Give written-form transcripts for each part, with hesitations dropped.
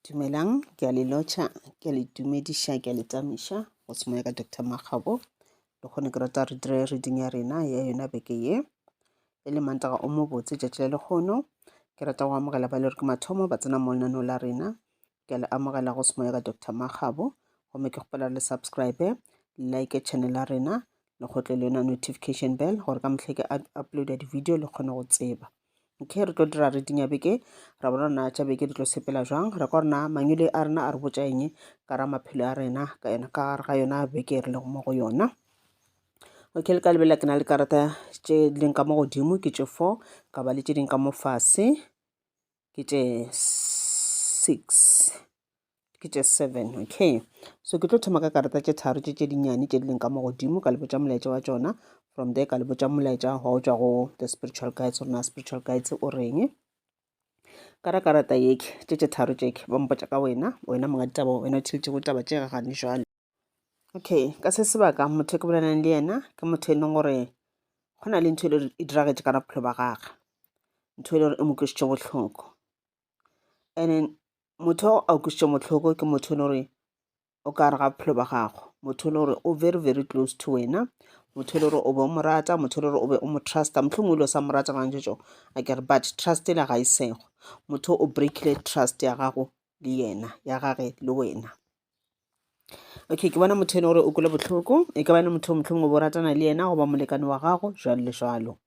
Dumelang, ke a le lotšha, ke a le dumediša, ke a le tamiša go semoya ka Doctor Makgabo. Lekgono ke rata re dire reading ya rena ya yona beke ye e le Mantaga o mobotse tšatši la lekgono. Ke rata go amogela ba le gore ke mathomo ba tsena mo lenaneo la rena. Ke a le amogela go semoya ka Doctor Makgabo gomme ke kgopela le subscribe, le like channel ya rena, le kgotle le yona notification bell gore ka mehla ke uploada di-video le kgone go tseba. Okay, re tlo dira reading ya beke ra bona na tša beke di tlo sepela jwang ra kwa rena mangwele a rena a re botša eng ka ra maphelo a rena ka yona ka gare ga yona beke re lego mo go yona. Okay, le ka lebelela ke na le karata tše leng ka mo godimo ke tše four, ka ba le tše ding ka mo fase ke tše six, ke tše seven. Okay, so ke tlo thoma ka karata tše tharo tše tše dinnyane tše di leng ka mo godimo, ka le botša molaetša wa tšona. From there ka le botša molaetša wa go tšwa go the spiritual guides gore na spiritual guides o reng. Ka ra karata yeke tše tše tharo tšeke ba mpotša ka wena, wena monga ditaba, wena o theletšego taba tše gane jwale. Okay, ka se sebaka motho e ke bolelang le yena ke motho e leng gore go na le ntho e le gore e diragetše ka bophelo ba gagwe, ntho e le gore e mo kwešitše bohloko. And then motho a kwešitše bohloko ke motho e le gore o ka gare ga bophelo ba gago, motho e le gore o very very close to wena, motho e le gore o be o mo rata, motho e le gore o be o mo trusta, mohlomongwe o ile o sa mo rata gona tšo akere but trust ela ga e sego. Motho o breakile trust ya gago le yena, ya gage le wena. Okay, ke bona motho e le gore o kwele bohloko, e ka ba e le motho mohlomongwe o bo ratana le yena goba molekane wa gago jwalo le jwalo.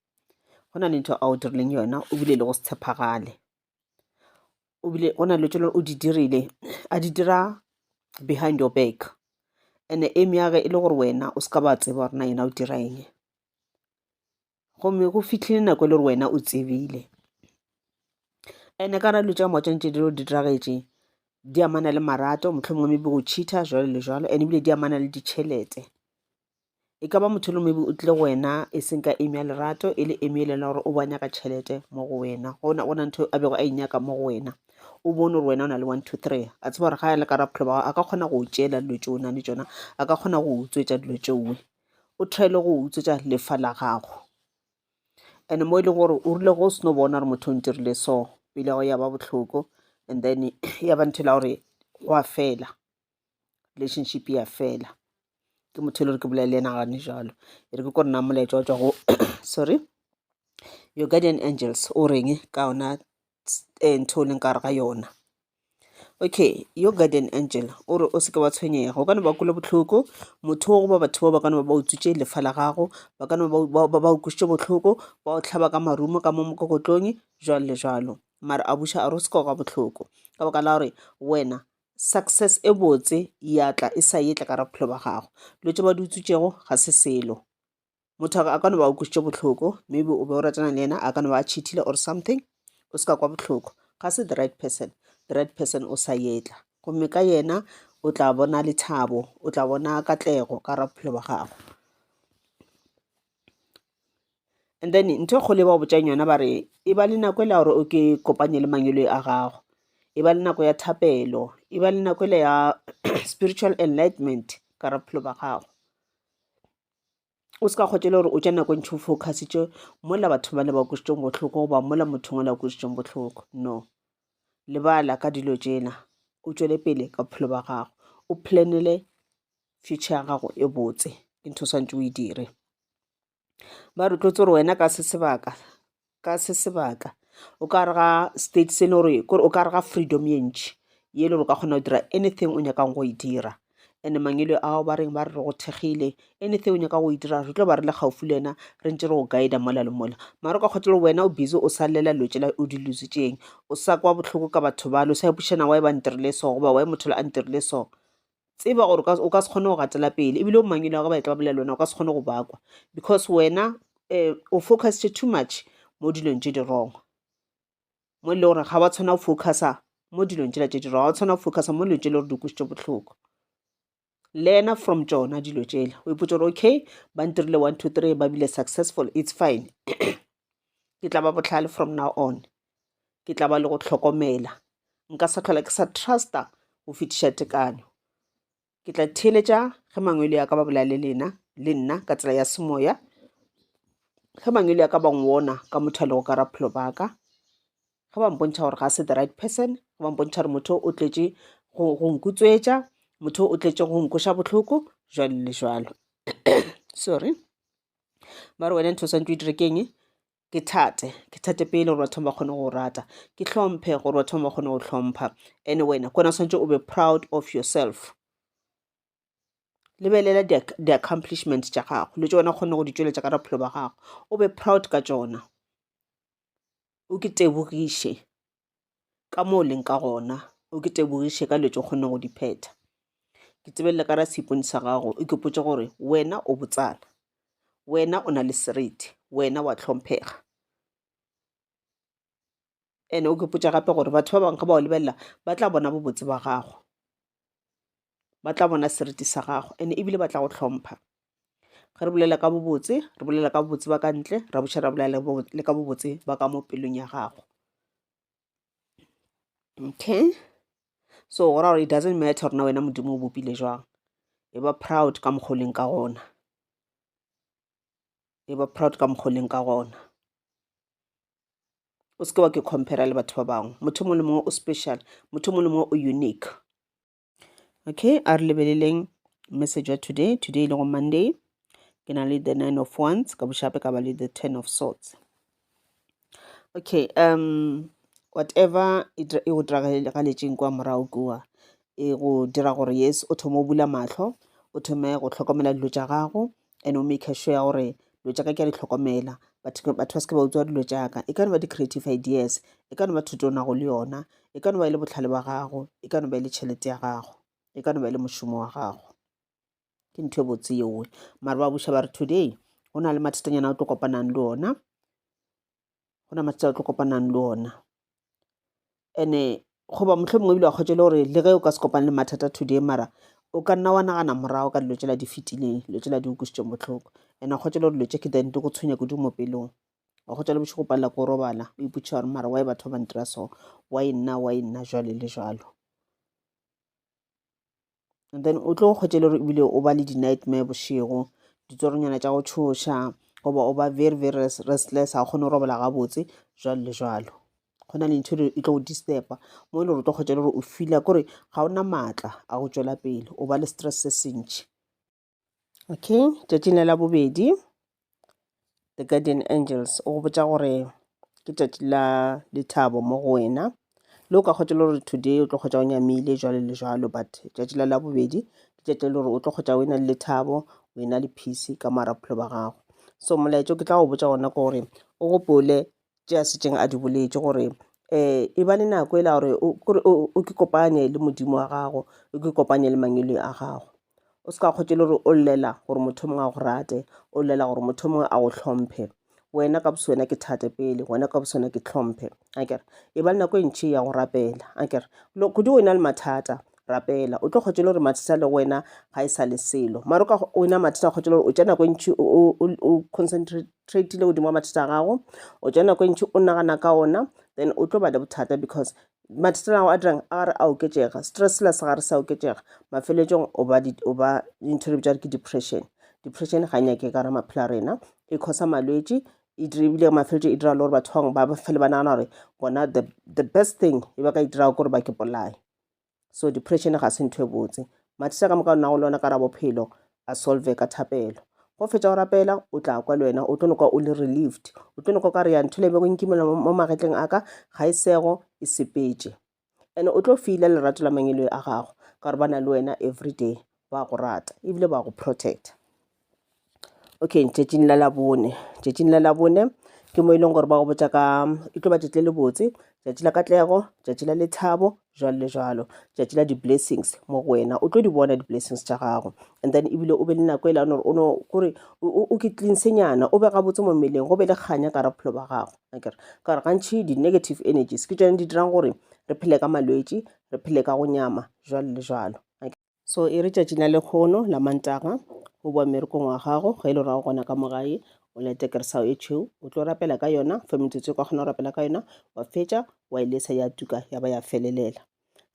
Go na le ntho a o dirileng yona, o bile le go se tshepagale. O bile go na le tše o di dirile, a di dira behind your back. And-e aim ya ge e le gore wena o se ka ba tseba gore na yena o dira eng. Gomme go fihlile nako e le gore wena o tsebile. And-e ka ra dilo tša moka tše di diragetše di amana le marato, mohlomongwe maybe go cheat-a jwalo le jwalo, and ebile di amana le ditšhelete. E ka ba motho le maybe o tlile go wena e seng ka aim ya lerato, e le aim e leng gore o bo a nyaka tšhelete mo go wena. Go na go na ntho a bego a e nyaka mo go wena. O bone gore wena o na le one, two, three. A tseba gore ga a le ka bophelo ba gago a ka kgona go o tšeela dilo tšeo o nang le tšona, a ka kgona go utswetša dilo tšeo. O try-ile go utswetša lefa la gago. And mo e leng gore o rile go seno bona gore motho o ntirile so, pelo ya gago ya ba bohloko and then ya ba ntho e la gore go a fela, relationship ya fela. Ke motho e le gore ke bolela le yena gane jalo. E re ke ko nna molaetša wa tšwa go sorry, your guardian angels o reng ka yona ntho o leng ka gare ga yona. Okay, your guardian angel o re o se ke wa tshwenyega, o ka no ba kwele bohloko, motho o goba batho bao ba ka no ba ba utswitše lefa la gago, ba ka no ba ba o kwešitše bohloko, ba o hlaba ka marumo ka mo mokokotlong, jwalo le jwalo. Mara a buša a re o se ke wa kwa bohloko ka baka la gore wena success e botse ya tla e sa etla ka gare ga bophelo ba gago. Dilo tše ba di utswitšego ga se selo. Motho a ka no ba o kwešitše bohloko, maybe o be o ratana le yena a ka no ba a cheat-ile or something, o se ka kwa bohloko. Ga se the right person, the right person o sa etla. Gomme ka yena o tla bona lethabo, o tla bona katlego ka gare ga bophelo ba gago. And then ntho e kgolo e ba go botšang yona ba re e ba le nako e la gore o ke kopanye le mangwele a gago, e ba le nako ya thapelo, e ba le nako e le ya spiritual enlightenment ka gare ga bophelo ba gago. O se ka kgotša e le gore o tša nako e ntši o focus-itše mola batho bale ba kwešitšeng bohloko goba mola mothong ola o kwešitšeng bohloko. No, lebala ka dilo tšela, o tšwele pele ka bophelo ba gago, o plan-ele future ya gago e botse, ke ntho o swanetše o e dire. Ba re tlotse gore wena ka se sebaka, ka se sebaka o ka gare ga state se e le gore kore o ka gare ga freedom ye ntši ye e le gore o ka kgona go dira anything o nyakang go e dira. And-e mangwele ao ba reng ba re re go thekgile, anything o nyakang go e dira re tlo ba re le kgaufsi le wena re ntše re go guide-a mola le mola. Mara o ka kgotsa le gore wena o busy o sa llela dilo tšela o di lose-tšeng, o sa kwa bohloko ka batho bale, o sa ipotšiša na why ba ntirile so goba why motho yola a ntirile so. Tseba gore o ka se kgone go gatela pele ebile o mangwele a go ba etla ba bolela le wena o ka se kgone go bakwa because wena um o focusitše too much mo dilong tše di wrong, mo e le gore ga wa tshwanela go focusa mo dilong tšela tše di wrong, ga wa tshwanela go focusa mo dilong tše e le gore di kwešitše bohloko. Learner from tšona dilo tšela, o ipotše gore okay ba ntirile one, two, three ba bile successful it's fine, ke tla ba bohlale from now on. Ke tla ba le go hlokomela. Nka sa hlola ke sa trusta go fetiša tekanyo. Ke tla theeletša ge mangwele a ka ba bolela le lena le nna ka tsela ya semoya. Ge mangwele a ka ba ngwona ka motho a lego ka raphelo ba ka. Ge ba mpontšha gore ga se the right person. Ba mpontšha gore motho o tletše go nkutswetša, motho o tletše go nkweša bohloko, jwalo le jwalo. Sorry. Ba re wena ntho o swanetše o e dire ke eng? Ke thate, ke thate pele gore batho ba kgone go rata. Ke hlomphe gore batho ba kgone go hlompha. And-e wena ke wena o swanetše o be proud of yourself. Lebelela di-accomplishment tša gago, dilo tše wena o kgonne go di tšweletša ka bophelo ba gago, o be proud ka tšona. O ke tebogiše ka mo o leng ka gona, o ke tebogiše ka dilo tše o kgonne go di phetha. Ke tsebelele ka ra seipone sa gago, o ikgopotše gore wena o botsana, wena o na le seriti, wena wa hlomphega. And-e o ikgopotše gape gore batho ba bangwe ge ba o lebelela ba tla bona bobotse ba gago. Ba tla bona seriti sa gago and ebile ba tla go hlompha. Ge re bolela ka bobotse, re bolela ka bobotse ba ka ntle, ra buša ra bolela le ka bobotse ba ka mo pelong ya gago. Okay, so go ra gore it doesn't matter gore na wena Modimo o bopile jwang, e ba proud ka mokgwa o leng ka gona, e ba proud ka mokgwa o leng ka gona. O se ke wa ke compare le batho ba bangwe. Motho mongwe le mongwe o special, motho mongwe le mongwe o unique. Okay, a re lebeleleng message ya today. Today e lego Monday, ke na le the nine of wands, ka bošape ka ba le the ten of swords. Okay, whatever e go diragaletšeng kwa morago kua, e go dira gore yes o thome o bula mahlo, o thome go hlokomela dilo tša gago and o make sure ya gore dilo tša ka ke a di hlokomela, batho ba se ke ba utswa dilo tša ka. E ka no ba di-creative ideas, e ka no ba thuto o nago le yona, e ka no ba e le bohlale ba gago, e ka no ba e le tšhelete ya gago, e ka no ba e le mošomo wa gago. Ke ntho e botse yeo. Mara ba buša ba re today go na le mathatanyana a o tlo kopanang le ona, go na mathata a o tlo kopanang le ona. And-e goba mohlomongwe ebile wa kgotsa e le gore le ge o ka se kopane le mathata today mara o ka nna wa nagana morago ka dilo tšela di fetileng, dilo tšela di go kwešitšeng bohloko. And-e wa kgotsa e le gore dilo tše ke then di go tshwenya kudu mo pelong. Wa kgotsa le bošego o palela ke go robala, o ipotšiša gore mara why batho ba ba ntira so, why nna, why nna, jwale le jwalo. And then o tlo kgwetša le gore ebile o ba le di-nightmare bošego, ditsoronyana tša go tšhoša, goba o ba very very restless, ga o kgone go robala gabotse, jwalo le jwalo. Go na le ntho e tlo go disturb-a mo e le gore o tlo kgwetša le gore o feela kore ga o na maatla a go tšwela pele, o ba le stress se sentši. Okay, tšatšing la labobedi the guardian angels o go botša gore ke tšatši la lethabo mo go wena. Le o ka kgotsa le gore today o tlo kgotsa o nyamile jwalo le jwalo, but tšatši la labobedi ke tšatši le gore o tlo kgotsa o ena le lethabo, o ena le peace ka morago bophelo ba gago. So molaetša o ke tla go botša gona ke gore o gopole tše a šetšeng a di boletše gore um e ba le nako e la gore o ke kopanye le Modimo wa gago, o ke kopanye le mangwele a gago. O se ka kgotša le gore o llela gore motho mongwe a go rate, o llela gore motho mongwe a go hlomphe. Wena ka boswena ke thate pele, wena ka boswena ke hlomphe. Akere e ba le nako e ntši ya go rapela, akere kudu o na le mathata, rapela. O tlo kgotša le gore mathata le wena ga e sa le selo. Mara o ka o na mathata kgotša le gore o tša nako e ntši o concentrate concentrate-ile godimo ga mathata a gago, o tša nako e ntši o nagana ka ona, then o tlo ba le bothata because mathata a gago a dirang a gare a oketšega, stress sela se gare sa oketšega, mafeletšong o ba o ba ntho re bitša ke depression. Depression ga e nyake ka gare maphelo a rena, e causa malwetši, e ebile mafeletšo e dira le gore batho ba bangwe ba fele ba nagana gore bona the best thing e ba ka e dirago ke gore ba ke bolaye. So depression ga se ntho e botse. Mathata ka moka o nago le ona ka ra bophelo a solve ka thapelo. Go fetša go rapela o tla kwa le wena o tlo no kwa o le relieved. O tlo no kwa ka re ya ntho le bego nkimela mo magetleng a ka ga e sego e sepetše. And o tlo feela lerato la mangwele a gago ka gore ba na le wena everyday, ba go rata ebile ba go protect. Okay, tšatšing la Labone, tšatšing la Labone ke mo e leng gore ba go botša ka e tlo ba tšatši le lebotse, tšatši la katlego, tšatši la lethabo, jwalo le jwalo, tšatši la di-blessings mo go wena. O tlo di bona di-blessings tša gago and then ebile o be le nako e la gore o no kore o ke cleanse-nyana, o be gabotse mo mmeleng, go be le kganya ka gare bophelo ba gago akere. Ka gore gantši di-negative energies ke tšona di dirang gore re phele ka malwetši, re phele ka go nyama, jwalo le jwalo. So e re tšatši la lekgono la Mantaga, o boa mmerekong wa gago, ge e le gore ga o gona ka mo gae, o lete kerese ya gago e tšhweu, o tlo rapela ka yona for metsotso e ka kgona go rapela ka yona, wa fetša wa e lesa ya tuka ya ba ya felelela.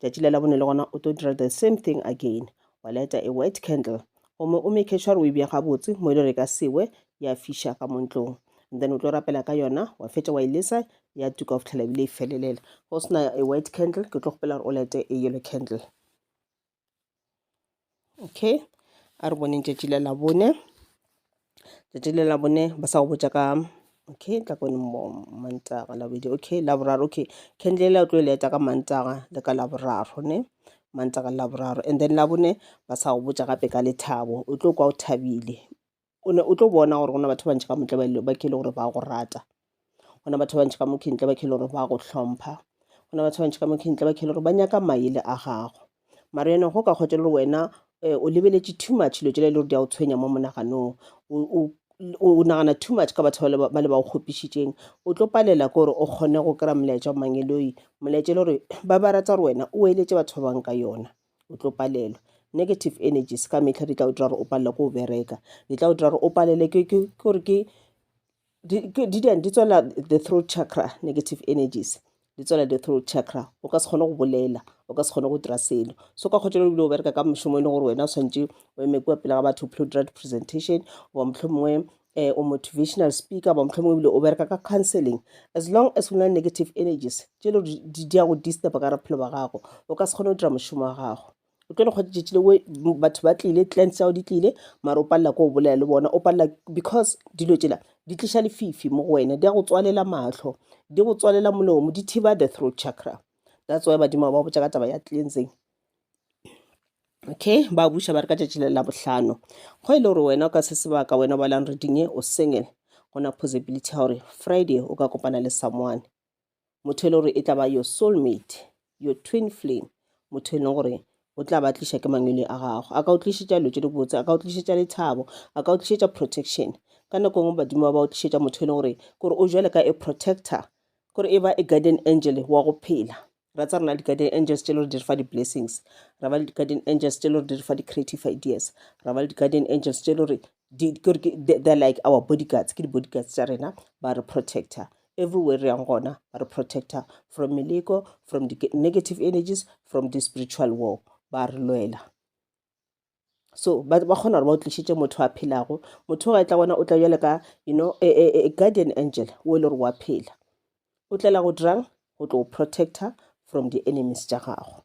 Tšatši la Labone le gona o tlo dira the same thing again, wa lighta a white candle gomme o make sure gore o e bea gabotse mo e le gore e ka se we ya fiša ka mo ntlong. And then o tlo rapela ka yona, wa fetša wa e lesa Ya tuka go fihlela ebile e felelela. Go se na a white candle, ke tlo kgopela gore o lighte a yellow candle. Okay, a re boneng tšatši la Labone. Tšatši la Labone ba sa go botša ka okay tla kone mo Mantaga Labobedi okay Laboraro okay candle ela o tlo e leta ka Mantaga le ka Laboraro ne Mantaga le Laboraro and then Labone ba sa go botša gape ka lethabo o tlo kwa o thabile o ne o tlo bona gore go na batho ba bantši ka motle ba ke le gore ba go rata go na batho ba bantši ka mo ntle ba ke le gore ba go hlompha go na batho ba bantši ka mo ntle ba ke le gore ba nyaka maele a gago mara yone go ka kgotsa le gore wena um o lebeletše too much dilo tšela e le gore di a go tshwenya mo monaganong o nagana too much ka batho ba le ba go kgopišitšeng o tlo palela ke gore o kgone go kry-a molaetša wa mangeloi molaetša e le gore ba ba rata gore wena o eletše batho ba bangwe ka yona o tlo palelwa. Negative energies ka mehla di tla go dira gore o palelwe ke go bereka, di tla go dira gore o palelwe ke gore ke di di tswela the throat chakra negative energies di tswela the throat chakra o ka se kgone go bolela o ka se kgone go dira selo so ka kgotsa ebile o bereka ka mošomo e leng gore wena o swanetše o eme kua pele ga batho o phele o dira di-presentation goba mohlomongwe um o motivational speaker goba mohlomongwe ebile o bereka ka counseling as long as o na le negative energies tše le di ya go disturba ka bophelo ba gago o ka se kgone go dira mošomo wa gago o tlo le kgotsa tšatši lengwe batho ba tlile clients tša gago di tlile mara o palela ke go bolela le bona o palela because dilo tšela di tliša lefifi mo go wena di ya go tswalela mahlo di go tswalela molomo di thiba the throat chakra that's why badimo ba botša ka taba ya cleansing okay ba buša ba re ka tšatši le la bohlano go e le gore wena o ka se sebaka wena o balang reading e o single go na possibility ya gore friday o ka kopana le someone motho e le gore e tla ba your soulmate your twin flame motho e leng gore o tla ba tliša ke mangwele a gago a ka o tlišetša dilo tše dibotse a ka o tlišetša lethabo a ka o tlišetša protection ka nako nngwe badimo ba ba o tlišetša motho e leng gore kore o jwale ka a protector kore e ba a guardian angel wa go phela ra tsa rena di-guardian angels tše le gore di re fa di-blessings ra ba le di-guardian angels tše le gore di re fa di-creative ideas ra ba le di-guardian angels tše le gore they're like our bodyguards ke di-bodyguards tša rena ba re protector everywhere re yang gona ba re protector from meleko from the negative energies from the spiritual war ba re lwela so ba ba kgona gore ba o tlišetše motho a phelago motho ga e tla bona o tla bjale ka you know a, a, a guardian angel o e le gore wa phela o tlela go dirang go tlo protector from the enemies tša gago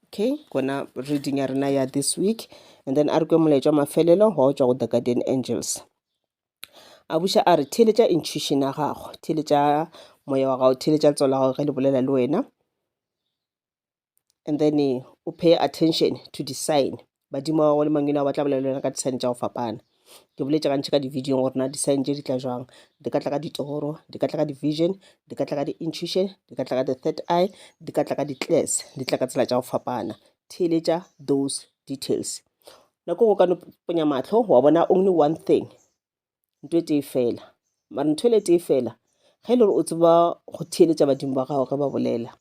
okay kona reading ya rena ya this week and then a re kwe molaetša wa mafelelo wa go tšwa go the guardian angels a buša a re theeletša intuition ya gago theeletša moya wa gago theeletša letso la gago ge le bolela le wena and then eh, o pay attention to the sign badimo ba gago le mangwele ao ba tla bolela le wena ka di-sign tša go fapana ke boletše gantši ka di-videong gore na di-sign tše di tla jwang di ka tla ka ditoro di ka tla ka di-vision di ka tla ka di-intuition di ka tla ka the third eye di ka tla ka di-class di tla ka tsela tša go fapana theeletša those details nako go ka no ponya mahlo wa bona only one thing ntho e tee fela mara ntho e le tee fela ge e le gore o tseba go theeletša badimo ba gago ge ba bolela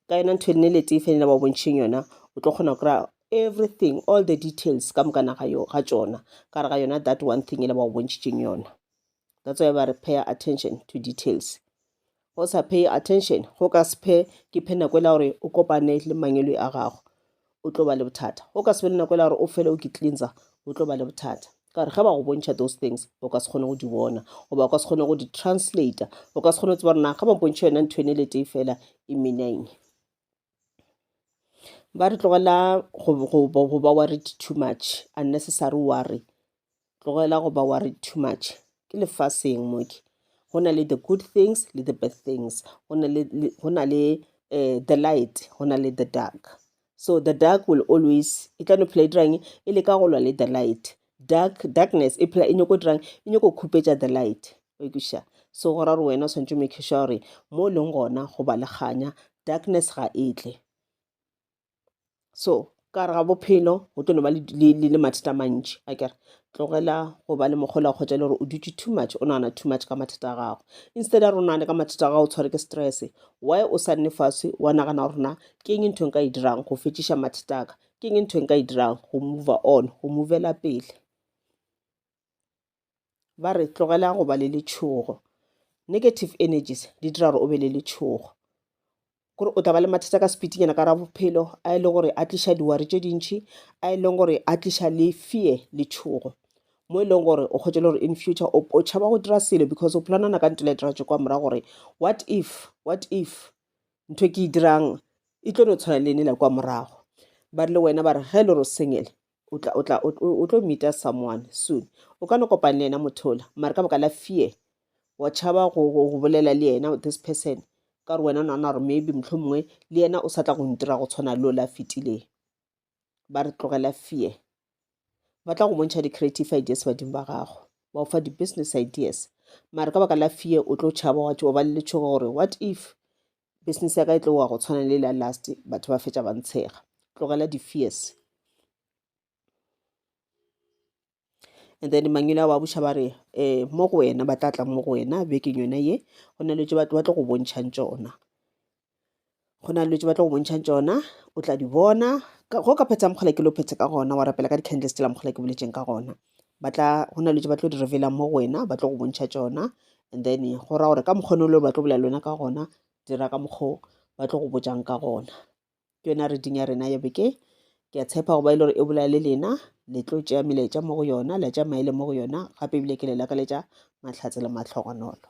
ka yona ntho e nne le tee fela ba bontšheng yona o tlo kgona go kry-a everything all the details ka mokana ga yo ga tšona ka re ga yona that one thing e le ba go bontšhitšeng yona that's why ba re pay attention to details go sa pay attention go ka se phe ke phe nako e la gore o kopane le mangwele a gago o tlo ba le bothata go ka se be le nako e la gore o fele o ke cleanser o tlo ba le bothata ka gore ge ba go bontšha those things o ka se kgone go di bona goba o ka se kgone go di translator o ka se kgone go tseba gore na ga ba mpontšha yona ntho ene le tee fela e meaning ba re tlogela go ba worried too much unnecessary worry tlogela go ba worried too much ke lefaseng mo ke go na le the good things le the bad things go na le go na le eh, the light go na le the dark so the dark will always e tla no phela e dirang e leka go lwa le the light dark darkness e phela e nyoko dirang e nyoko khupetša the light o kwešiša so go ra gore wena o swanetše o make sure gore mo o leng gona go ba le kganya darkness ga e tle So ka gare ga bophelo go tlo no ba le mathata a mantši akere. Tlogela go ba le mokgwa ola wa kgotsa e le gore o dutše too much o nagana too much ka mathata a gago. Instead ya gore o nagane ka mathata a gago o tshware ke stress, why o sa nne fase wa nagana gore na ke eng ntho e nka e dirang go fetšiša mathata a ka, ke eng ntho e nka e dirang go move-a on, go move-ela pele. Ba re tlogela go ba le letšhogo. Negative energies di dira gore o be le letšhogo. Kore o tla ba le mathata ka speed-nyana ka ra bophelo a e le gore a tliša diwari tše dintši, a e leng gore a tliša le fear, letšhogo. Mo e leng gore o kgwetše le gore in future o o tšhaba go dira selo because o planana ka ntho le dira kwa morago gore what if, what if ntho e ke e dirang e tlo no tshwana le ene la kwa morago. Ba re le wena ba re ge e le gore o single o tla o tla o tlo meeta someone soon. O ka no kopana le yena motho ola mara ka baka la fear wa tšhaba go go bolela le yena this person ka gore wena o nagana gore maybe mohlomongwe le yena o sa tla go ntira go tshwana le ola a fetileng. Ba re tlogela fear. Ba tla go bontšha di-creative ideas badimo ba gago, ba go fa di-business ideas. Mara ka baka la fear o tlo tšhaba wa ba le letšhogo gore what if business ya ka e tlo wa go tshwana le la last batho ba fetša ba ntshega. Tlogela di-fears. And then mangwele a ba buša ba re um mo go wena ba tla tla mo go wena bekeng yona ye go na le tše ba tlo go bontšhang tšona. Go na le tše ba tlo go bontšhang tšona o tla di bona go ka phetha mokgola ke lo phethe ka gona wa rapela ka di-candles tsela mokgola ke boletseng ka gona. Ba tla go na le tše ba tlo di reveal-ang mo go wena ba tlo go bontšha tšona and then go ra gore ka mokgwa o le ba tlo bolela le wena ka gona dira ka mokgo ba tlo go botšang ka gona. Ke yona reading ya rena ya beke. Ke a tshepa go ba e le gore e bolela le lena le tlo tšea melaetša mo go yona la tšea maele mo go yona gape ebile ke le lakaletša mahlatse le mahlogonolo.